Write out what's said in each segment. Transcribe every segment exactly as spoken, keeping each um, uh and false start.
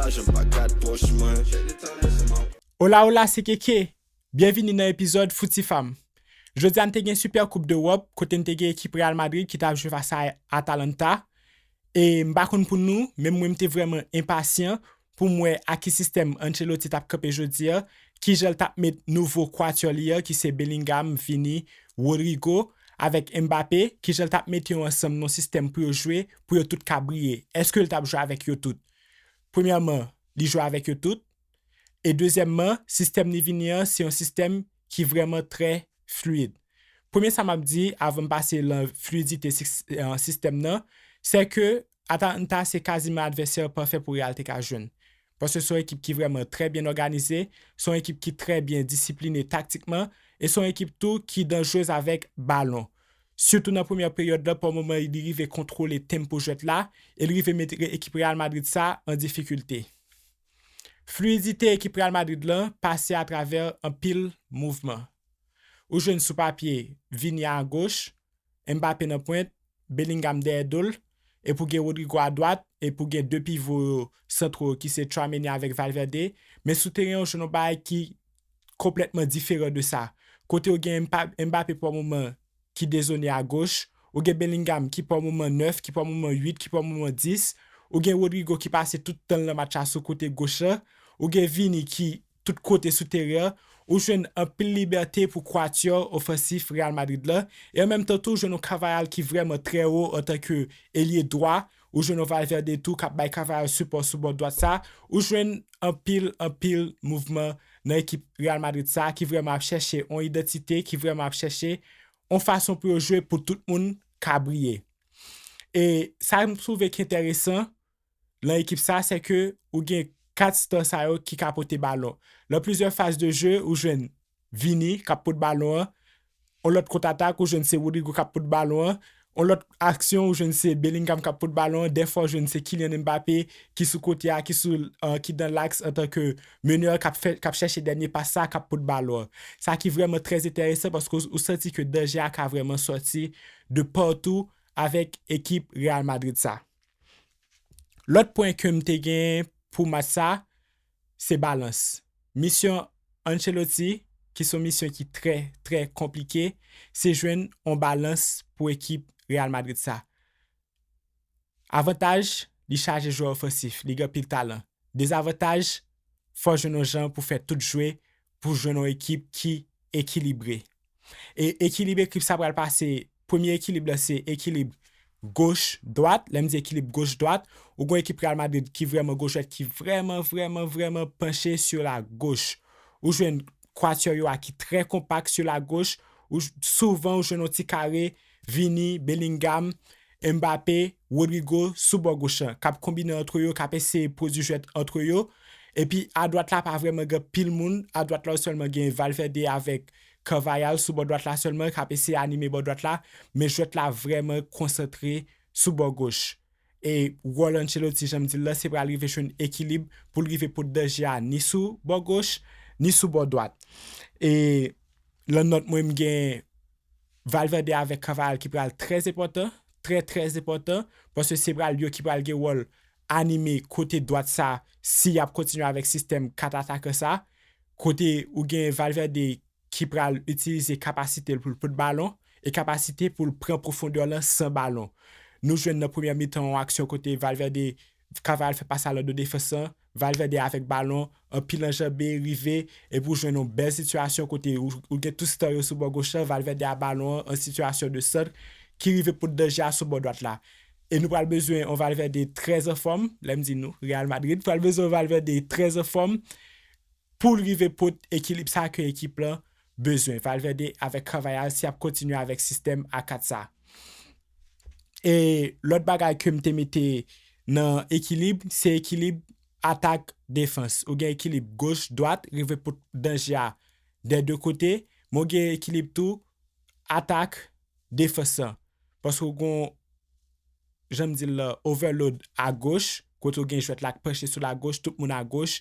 Lajan pa gad pòch mwen. Hola, hola, se Keke. Byenvini nan epizòd Fouti Fam. Jodi a n te gen Super Coupe d'Europe, kote n te gen ekip Real Madrid ki t ap jwe fas a Atalanta. E m pa konn pou nou, men mwen m te vrèman enpasyan pou m wè ak ki sistèm Ancelotti t ap kanpe jodi a, kijan l t ap met nouvo quatuor li a, ki se Bellingham, Vini, Rodrygo, avèk Mbappé, kijan l t ap mete yo ansanm nan sistèm pou yo jwe, pou yo tout ka briye. Èske l t ap jwe avèk yo tout? Premyèman, li jwe avèk yo tout. E dezyèmman, sistèm li vini an, se yon sistèm ki vrèman trè fluid. Premye sa m ap di, avan m pase lan fluyidite sis-, eh, sistèm nan, se ke Atalanta se kaziman advèsè pafè pou Real te ka jwenn. Paske se yon ekip ki vrèman trè byen òganize, se yon ekip ki trè byen disipline taktikman, e se yon ekip tou ki danjrez avèk balon. Sitou nan premyè peryòd la, pa moman, li rive kontwole tempo jwèt la, e li rive mete ekip Real Madrid sa an difikilte. Fluyidite ekip Real Madrid lan pase atravè anpil mouvman. Ou jwenn sou papye Vini a goch, Mbappé nan pwent, Bellingham dèyè do l, epi w gen Rodrygo a dwat, epi w gen de pivo yo santwo yo ki se Tchouaméni avèk Valverde, men sou teren an, ou jwenn yon bagay ki konplètman diferan de sa. Kote w gen Mpa-, Mbappé pa moman ki dezone a goch, ou gen Bellingham ki pa moman nèf, ki pa moman uit, ki pa moman dis, ou gen Rodrygo ki pase tout tan l nan match la sou kote goch la, ou gen Vini ki tout kote sou teren an, ou jwenn anpil libète pou quatuor ofansif Real Madrid la, e an menm tan tou, ou jwenn yon Carvajal ki vrèman trè wo antanke elye dwa, ou jwenn yon Valverde tou k ap bay Carvajal sipò sou bò dwat sa, ou jwenn anpil, anpil mouvman nan ekip Real Madrid sa ki vrèman ap chèche yon idantite, ki vrèman ap chèche yon fason pou yo jwe pou tout moun ka briye. E sa m twouve ki enteresan, lan ekip sa, se ke ou gen kat star sa yo ki ka pote balon. Lan plizyè faz de jeu, ou jwenn Vini k ap pot balon an. On lòt kontratak, ou jwenn se Rodrygo k ap pot balon an. On lòt aksyon, ou jwenn se Bellingham k ap pot balon an. Dèfwa, ou jwenn se Kylian Mbappé ki sou kote a, ki sou, eh, ki dan laks antanke meneur k ap fè, k ap chèche dènye pas sa, k ap pot balon an. Sa ki vrèman trè enteresan paske ou, ou santi ke danje a ka vrèman sòti de patou avèk ekip Real Madrid sa. Lòt pwen ke m te gen pou match sa, se balans. Misyon Ancelotti, ki se yon misyon ki trè, trè konplike, se jwenn yon balans pou ekip Real Madrid sa. Avantaj, li chaje jwè ofansif, li gen anpil talan. Dezavantaj, fò jwenn yon jan pou fè tout jwe, pou jwenn yon ekip ki ekilibre. E ekilib ekip sa pral pase, premye ekilib la se ekilib goch dwat. Lè m di ekilib goch dwat, ou gen ekip Real Madrid ki vrèman gochwèt, ki vrèman, vrèman, vrèman panche sur la gauche. Ou jwenn quatuor yo a ki trè konpak sur la gauche. Ou j-, souvan ou jwenn yon ti kare, Vini, Bellingham, Mbappé, Rodrygo sou bò goch lan, k ap konbine antre yo, k ap eseye pwodui jwèt antre yo. Epi adwat la pa vrèman gen pil moun. Adwat la sèlman gen Valverde avèk Carvajal sou bò dwat la sèlman, k ap eseye anime bò dwat la. Men jwèt la vrèman konsantre sou bò goch. E wòl Ancelotti, jan m di l la, se pral rive jwenn ekilib pou l rive pot danje a ni sou bò goch, ni sou bò dwat. E lan nòt mwen, m gen Valverde avèk Carvajal ki pral trè enpòtan, trè, trè enpòtan, paske se pral yo ki pral gen wòl anime kote dwat sa, si y ap kontinye avèk sistèm kat atakan sa, kote ou gen Valverde ki pral itilize kapasite l pou l pot balon e kapasite pou l pran pwofondè lan san balon. Nou jwenn nan premyè mitan yon aksyon kote Valverde, Carvajal fè pas la nan do defans lan, Valverde avèk balon, anpil anjanbe, rive, epi w jwenn yon bèl sitiyasyon kote ou, ou gen tout star yo sou bò goch lan, Valverde a balon an, an sitiyasyon de sant, ki rive pot danje a sou bò dwat la. E nou pral bezwen yon Valverde trè anfòm, lè m di nou, Real Madrid pral bezwen yon Valverde trè anfòm pou l rive pot ekilib sa ke ekip lan bezwen. Valverde avèk Carvajal, si y ap kontinye avèk sistèm a kat sa. E lòt bagay ke m te mete nan ekilib, se ekilib atak defans. Ou gen ekilib goch, dwat, rive pot danje a dè de kote, men w gen ekilib tou atak defans lan. Paske w gen, jan m di l la, overload a goch, kote w gen jwèt la k panche sou la goch, tout moun a goch,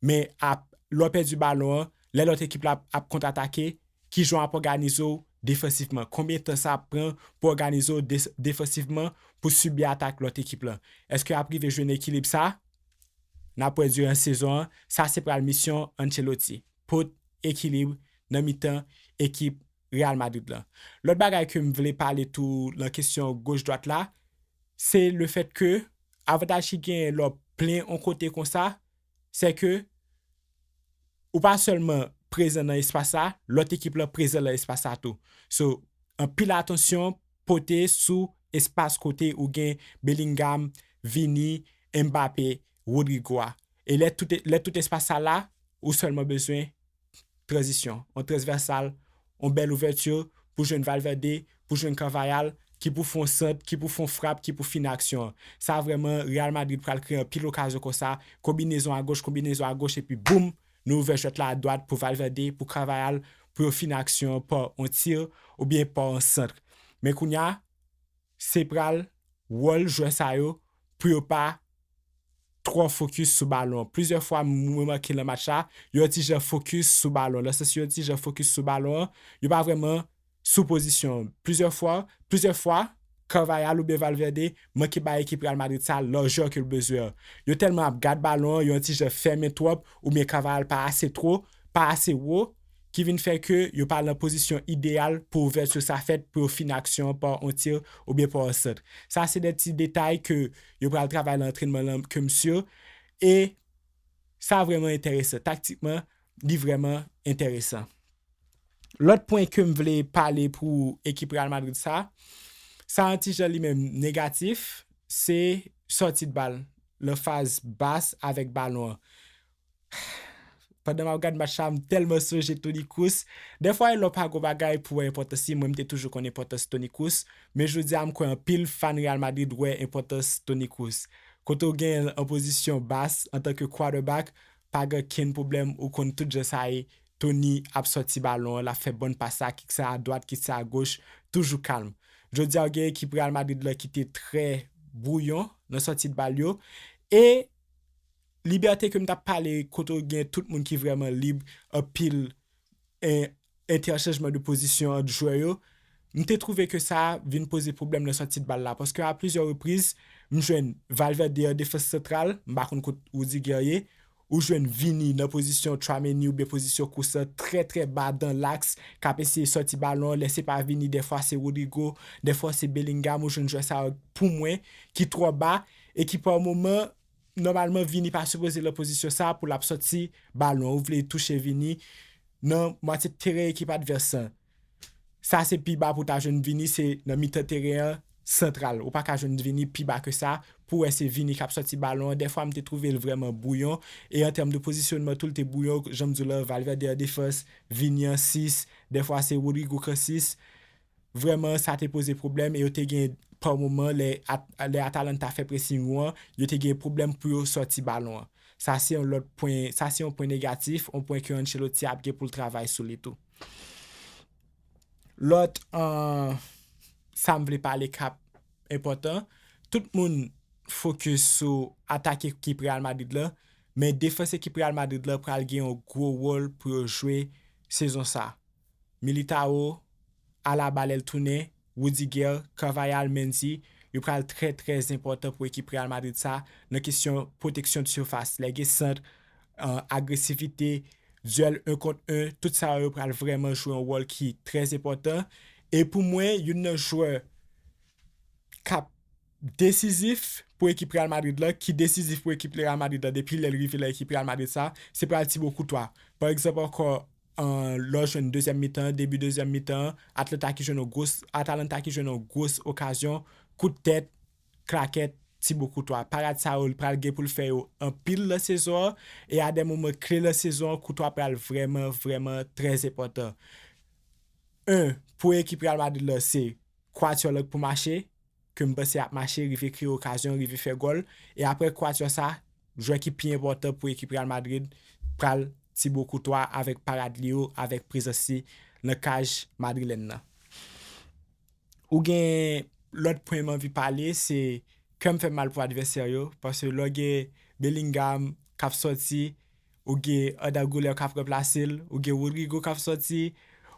men ap, lè w pèdi balon an, lè lòt ekip la ap, ap kontratake, kijan w ap òganize w defansivman? Konbyen tan sa ap pran pou òganize w de-, defansivman pou sibi atak lòt ekip lan? Èske y ap rive jwenn ekilib sa? n ap wè diran sezon an, sa se pral misyon Ancelotti, pot ekilib nan mitan ekip Real Madrid lan. Lòt bagay ke m vle pale tou nan kesyon goch dwat la, se le fèt ke avantaj ki genyen lè w plen yon kote konsa, se ke ou pa sèlman prezan nan espas la, lòt ekip lan prezan nan espas la tou. So, anpil atansyon pote sou espas kote ou gen Bellingham, Vini, Mbappé, Rodrygo a. E lè tout, lè tout espas sa la, ou sèlman bezwen tranzisyon, yon transvèsal, yon bèl ouvèti pou jwenn Valverde, pou jwenn Carvajal, ki pou fè yon sant, ki pou fè yon frap, ki pou fini aksyon an. Sa vrèman, Real Madrid pral kreye anpil okazyon konsa, konbinezon agoch, konbinezon agoch, epi boum, nou ouvè jwèt la adwat pou Valverde, pou Carvajal, pou yo fini aksyon an pa yon ti, oubyen pa yon sant. Men kounye a, se pral wòl jwè sa yo pou yo pa twò fokis sou balon an. Plizyè fwa, m remake nan match la, yo ti jan fokis sou balon an. Nan sans yo ti jan fokis sou balon an, yo pa vrèman sou pozisyon an. Plizyè fwa, plizyè fwa, Carvajal oubyen Valverde manke bay ekip Real Madrid sa lajè ke l bezwen an. Yo tèlman ap gad balon an, yo ti jan fèmen twòp, oubyen Carvajal pa ase two, pa ase wo, ki vin fè ke yo pa nan pozisyon ideyal pou ouvèti sa fèt, pou yo fini aksyon an pa yon ti oubyen pa yon sant. Sa se de ti detay ke yo pral travay nan antrènman lan ke m si. E sa vrèman enteresan. Taktikman, li vrèman enteresan. Lòt pwen ke m vle pale pou ekip Real Madrid sa, sa yon ti jan li menm negatif, se sòti de bal, nan faz bas avèk balon an. Pandan m ap gad match la, m tèlman sonje Toni Kroos. Dèfwa, lè w pa gon bagay pou wè enpòtans li, mwen m te toujou konn enpòtans Toni Kroos, men jodi a m kwè anpil fan Real Madrid wè enpòtans Toni Kroos. Kote w genyen l an pozisyon bas, antanke quarterback, pa gen kenn pwoblèm, ou konn tout jan sa ye, Toni ap sòti balon an, l ap fè bòn pas sa, kik sa adwat, kik sa agoch, toujou kalm. Jodi a, w gen ekip Real Madrid la ki te trè bwouyon nan sòti de bal yo, e libète ke m t ap pale, kote w gen tout moun ki vrèman lib, anpil en, entèchanjman de pozisyon ant jwè yo, m te twouve ke sa vin poze pwoblèm nan sòti de bal la, paske a plizyè repriz, m jwenn Valverde an defans santral, m pa konn kot Rudiger ye, ou jwenn Vini nan pozisyon Tchouaméni oubyen pozisyon Kroos trè, trè ba dan laks, k ap eseye sòti balon an, lè se pa Vini, dèfwa se Rodrygo, dèfwa se Bellingham, ou jwenn jwè sa yo, pou mwen, ki twò ba, e ki pa moman, nòmalman, Vini pa sipoze nan pozisyon sa pou l ap sòti balon an. Ou vle touche Vini nan mwatye teren ekip advès lan. Sa se pi ba pou w ta jwenn Vini, se nan mitan teren an, santral. Ou pa ka jwenn Vini pi ba ke sa, pou wè se Vini k ap sòti balon an. Dèfwa, m te twouve l vrèman bwouyon. E an tèm de pozisyonman tou, l te bwouyon, jan m di w la, Valverde an defans, Vini an sis, dèfwa se Rodrygo k an sis. Vrèman, sa te poze pwoblèm e yo te gen, pa moman, lè At-, lè Atalanta fè pressing yo an, yo te gen pwoblèm pou yo sòti balon an. Sa se yon lòt pwen, sa se yon pwen negatif, yon pwen ke Ancelotti ap gen pou l travay sou li tou. Lòt, eh, sa m vle pale k ap enpòtan, tout moun fokis sou atak ekip Real Madrid la, men defans ekip Real Madrid la pral gen yon gwo wòl pou yo jwe sezon sa. Militao, Alaba lè l tounen, Rudiger, Carvajal, Mendy, yo pral trè, trè enpòtan pou ekip Real Madrid sa, nan kesyon pwoteksyon de sifas, lè gen sant, eh, agresivite, dyèl en kont en, tout sa yo pral vrèman jwe yon wòl ki trè enpòtan. E pou mwen, youn nan jwè k ap desizif pou ekip Real Madrid la, ki desizif pou ekip Real Madrid la depi lè l rive nan ekip Real Madrid sa, se pral Thibaut Courtois. Pa egzanp ankò, eh, lè w jwenn dezyèm mitan, debi dezyèm mitan, Atlanta ki jwenn yon gwo, Atalanta ki jwenn yon gwo okazyon, kout tèt, klakèt, Thibaut Courtois. Parad sa yo, li pral gen pou l fè yo anpil nan sezon an, e a de moman kle nan sezon an, Courtois pral vrèman, vrèman trè enpòtan. En, pou ekip Real Madrid la, se Courtois la k pou mache, ke m panse ap mache, rive kreye okazyon, rive fè gòl. E apre Courtois sa, jwè ki pi enpòtan pou ekip Real Madrid pral Thibaut Courtois avèk parad li yo, avèk prezans li nan kaj madrilèn nan. Ou gen lòt pwen m anvi pale, se kè m fè mal pou advèsè yo, paske lè w gen Bellingham k ap sòti, ou gen Arda Güler k ap ranplase l, ou gen Rodrygo k ap sòti,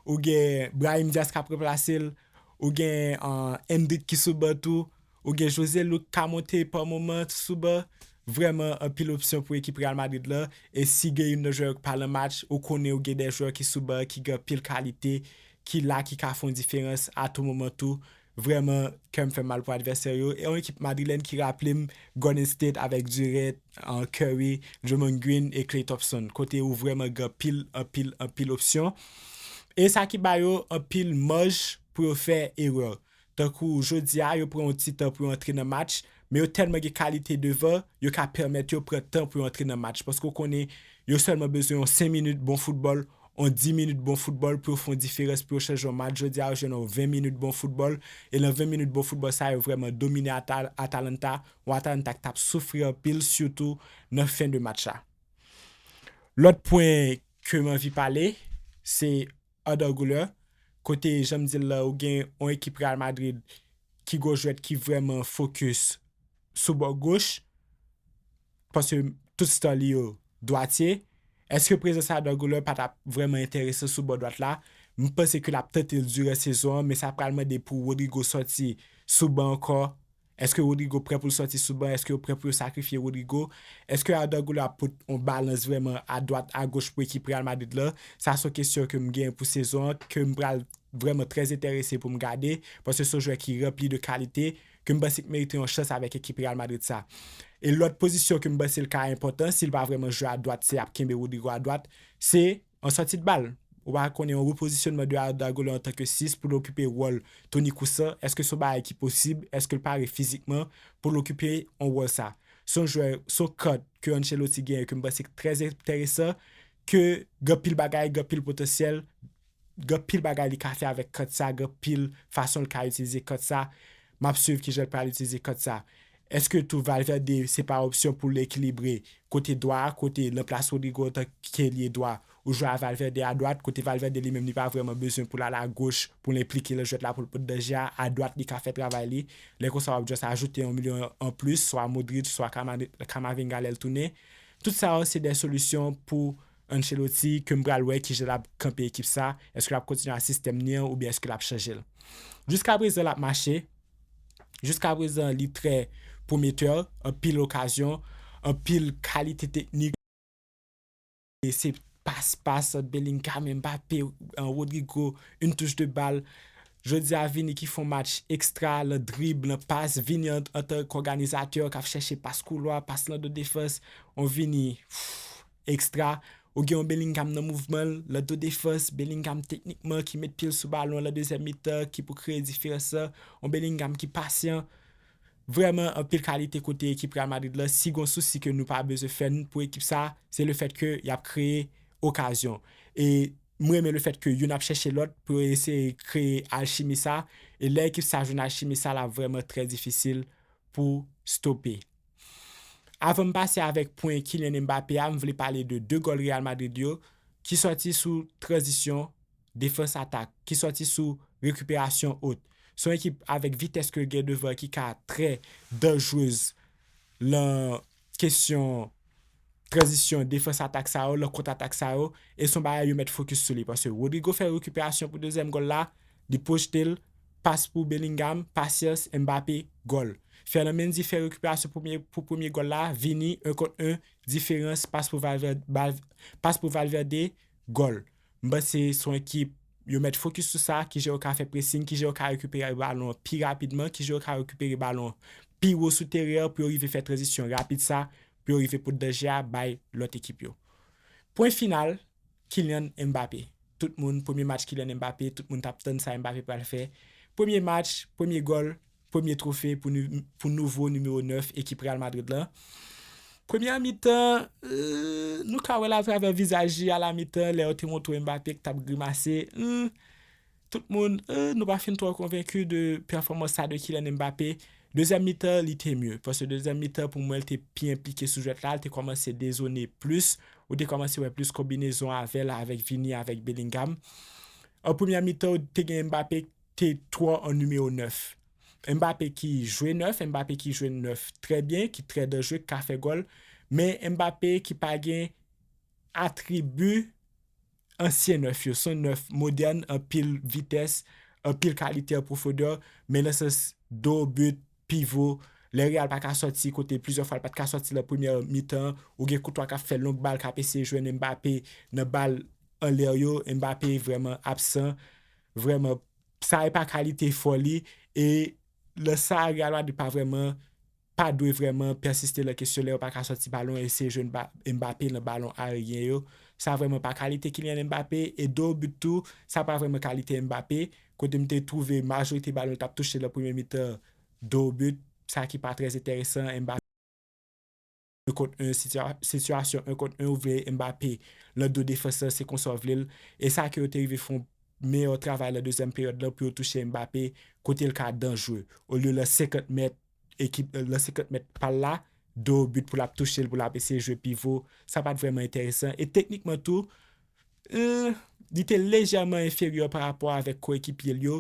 ou gen Brahim Diaz k ap ranplase l, ou gen, eh, Endrick ki sou ban tou, ou gen Joselu k ka monte pa moman sou ban, vrèman anpil opsyon pou ekip Real Madrid la. E si gen youn nan jwè yo k pa nan match, ou konnen ou gen de jwè ki sou ban ki gen anpil kalite, ki la, ki ka fè yon diferans a tou moman tou. Vrèman, kè m fè mal pou advèsè yo. E yon ekip madrilèn ki raple m Golden State avèk Durant, uh, Curry, Draymond Green e Klay Thompson. Kote ou vrèman gen anpil, anpil, anpil opsyon. E sa ki ba yo anpil maj pou yo fè erè. Tankou jodi a, yo pran yon ti tan pou yo antre nan match, men yo tèlman gen kalite devan, yo ka pèmèt yo pran tan pou yo antre nan match. Paske w konnen, yo sèlman bezwen yon senk minit bon foutbòl, yon dis minit bon foutbòl pou yo fè yon diferans, pou yo chanje yon match. Jodi a, yo jwenn yon ven minit bon foutbòl, e nan ven minit bon foutbòl sa, yo vrèman domine Atal- Atalanta, yon Atalanta ki t ap soufri anpil, sitou nan fen de match la. Lòt pwen ke m anvi pale, se Arda Güler, kote, jan m di l la, ou gen yon ekip Real Madrid ki gen yon jwèt ki vrèman fokis sou bò goch, paske tout star li yo dwatye. Èske prezans Arda Güler pa t ap vrèman enteresan sou bò dwat la? M panse ke l ap tante l diran sezon an, men sa pral mande pou Rodrygo sòti sou ban ankò. Èske Rodrygo prè pou l sòti sou ban? Èske yo prè pou yo sakrifye Rodrygo? Èske Arda Güler ap pot yon balans vrèman a dwat, a goch pou ekip Real Madrid la? Sa se yon kesyon ke m gen pou sezon an, ke m pral vrèman trè enterese pou m gade, paske se yon jwè ki ranpli de kalite, ke m panse k merite yon chans avèk ekip Real Madrid sa. E lòt pozisyon ke m panse l ka enpòtan, si l pa vrèman jwe a dwat, se ap kenbe Rodrygo a dwat, se an sòti de bal. Ou pa konnen yon repozisyonman de Arda Güler antanke sis pou l okipe wòl Toni Kroos sa. Èske se yon bagay ki posib? Èske l pare fizikman pou l okipe yon wòl sa? Se yon jwè, se yon kart ke Ancelotti genyen ke m panse ki trè enteresan, ke gen anpil bagay, gen anpil potansyèl, gen anpil bagay li ka fè avèk kart sa, gen anpil fason l ka itilize kart sa. M ap swiv kijan l pral itilize kart sa. Èske tou Valverde se pa opsyon pou l ekilibre kote dwa a, kote nan plas Rodrygo antanke lye dwa, ou jwe a Valverde a dwat, kote Valverde li menm li pa vrèman bezwen pou l al a goch, pou l enplike nan jwèt la, pou l pot danje a, a dwat li ka fè travay li. Lè konsa w ap just ajoute yon milyon an plis, swa Modric, swa Kama- Kamavinga lè l tounen. Tout sa yo se de solisyon pou Ancelotti ke m pral wè kijan l ap kanpe ekip sa, èske l ap kontinye a sistèm li an oubyen èske l ap chanje l. Jiskaprezan l ap mache, jiskaprezan li trè pwometè, anpil okazyon, anpil kalite teknik. E se pas, pas ant Bellingham, Mbappé, uh, Rodrygo, une touche de balle. Jodi a Vini ki fè yon match ekstra, nan drib, nan pas, Vini an, antanke òganizatè k ap chèche pas koulwa, pas nan do defans, yon Vini pff, ekstra. Ou gen yon Bellingham nan mouvman l, nan do defans, Bellingham teknikman ki met pye l sou balon an nan dezyèm mitan, ki pou kreye diferans lan, yon Bellingham ki pasyan. Vrèman anpil kalite kote ekip Real Madrid la, si gon sousi ke nou pa bezwen fè n pou ekip sa, se lefèt ke y ap kreye okazyon. E m renmen lefèt ke youn ap chèche lòt pou yo eseye kreye alchimi sa, e lè ekip sa jwenn alchimi sa, l ap vrèman trè difisil pou stope. Avan m pase avèk pwen Kylian Mbappé a, m vle pale de de gòl Real Madrid yo ki sòti sou tranzisyon defans atak, ki sòti sou rekiperasyon ot. Se yon ekip avèk vitès ke l gen devan ki ka trè danjrez lan kesyon tranzisyon defans atak sa yo, lan kont atak sa yo, e se yon bagay yo mèt fokis sou li. Paske Rodrygo fè rekiperasyon pou dezyèm gòl la, li pwojte l, pas pou Bellingham, pasyans, Mbappé, gòl. Ferland Mendy fè rekiperasyon premye, pou premye gòl la, Vini, en kont en, diferans, pas pou Valverde, pas pou Valverde, gòl. M panse se yon ekip, yo mèt fokis sou sa, kijan yo ka fè pressing, kijan yo ka rekipere balon an pi rapidman, kijan yo ka rekipere balon an pi wo sou teren an pou yo rive fè tranzisyon rapid sa, pou yo rive pot danje a bay lòt ekip yo. Pwen final, Kylian Mbappé. Tout moun, premye match Kylian Mbappé, tout moun t ap tann sa Mbappé pral fè. Premye match, premye gòl, premye twofe pou, nou, pou nouvo nimewo nèf ekip Real Madrid lan. Premyè mitan, euh, nou ka wè l atravè vizaj li a la mitan, lè yo te montre Mbappé ki t ap grimase. Hmm, tout moun, euh, nou pa fin twò konvenki de pèfòmans sa de Kylian Mbappé. Dezyèm mitan, li te mye. Paske dezyèm mitan, pou mwen, li te pi enplike sou jwèt la. Li te kòmanse dezone plis. Ou te kòmanse wè plis konbinezon avè l, avèk Vini, avèk Bellingham. An premyè mitan, ou te gen Mbappé ki te twò an nimewo nèf. Mbappé ki jwe nèf, Mbappé ki jwe nèf trè byen, ki trè danjre, ki ka fè gòl. Men Mbappé ki pa gen atribi ansyen nèf yo. Se yon nèf modèn, anpil vitès, anpil kalite an pwofondè, men nan sans do, but, pivo, Lè Real pa ka sòti, kote plizyè fwa l pa t ka sòti nan premyè mitan, ou gen Courtois k ap fè long bal, k ap eseye jwenn Mbappé nan bal anlè yo, Mbappé vrèman absan, vrèman, sa e pa kalite fò li, e nan sa Real Madrid pa vrèman, pa dwe vrèman pèsiste nan kesyon lè yo pa ka sòti balon, eseye jwenn ba, Mbappé nan balon ayeryen yo. Sa vrèman pa kalite Kylian Mbappé, e do bit tou, sa pa vrèman kalite Mbappé, kote m te twouve majorite balon l t ap touche nan premye mitan do bit, sa ki pa trè enteresan, Mbappé un kont un, sitiyasyon un kont un, ou vle Mbappé nan do defans lan, se konsa w vle l. E sa ke yo te rive fè yon meyè travay nan dezyèm peryòd lan pou yo touche Mbappé kote l ka danjre. Olye nan senkant mèt, ekip, nan senkant mèt pa l la, do bit pou l ap touche l, pou l ap eseye jwe pivo, sa pa t vrèman enteresan. E teknikman tou, eh, li te lejèman enferyè pa rapò avèk koekipye l yo.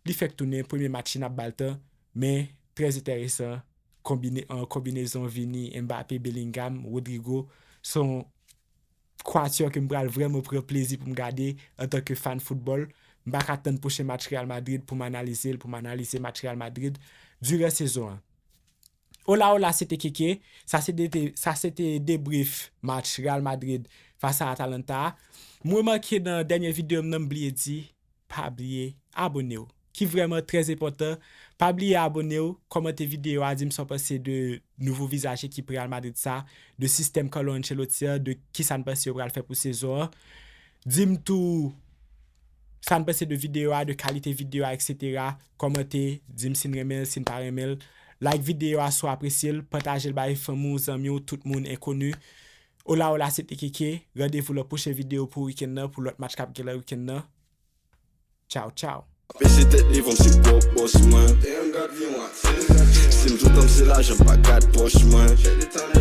Li fèk tounen, premye match li n ap ba l tan, men trè enteresan. Konbine, an konbinezon Vini, Mbappé, Bellingham, Rodrygo, se yon quatuor ke m pral vrèman pran plezi pou m gade antanke fan foutbòl. M pa ka tann pwochen match Real Madrid pou m analize l, pou m analize match Real Madrid diran sezon an. Hola, hola, se te Keke. Sa se te, sa se te debrief match Real Madrid fas a Atalanta. M remake nan dènye videyo m nan, m bliye di, pa bliye abone w, ki vrèman trè enpòtan. Pa bliye abone w, kòmante videyo a, di m sa w panse de nouvo vizaj ekip Real Madrid sa, de sistèm Carlo Ancelotti a, de kisa n panse yo pral fè pou sezon an. Di m tou sa n panse de videyo a, de kalite videyo a, etsetera. Kòmante, di m si n renmen l, si n pa renmen l. Like videyo a si w apresye l, pataje l bay fanmi w, zanmi w, tout moun, enkoni. Hola, hola, se te Keke. Randevou nan pwochen videyo pou wikenn nan, pou lòt match k ap gen nan wikenn nan. Tchaw, tchaw. Bese tèt li, van m se pwòp bòs mwen. Si m toutan m se lajan, m pa gad pòch mwen.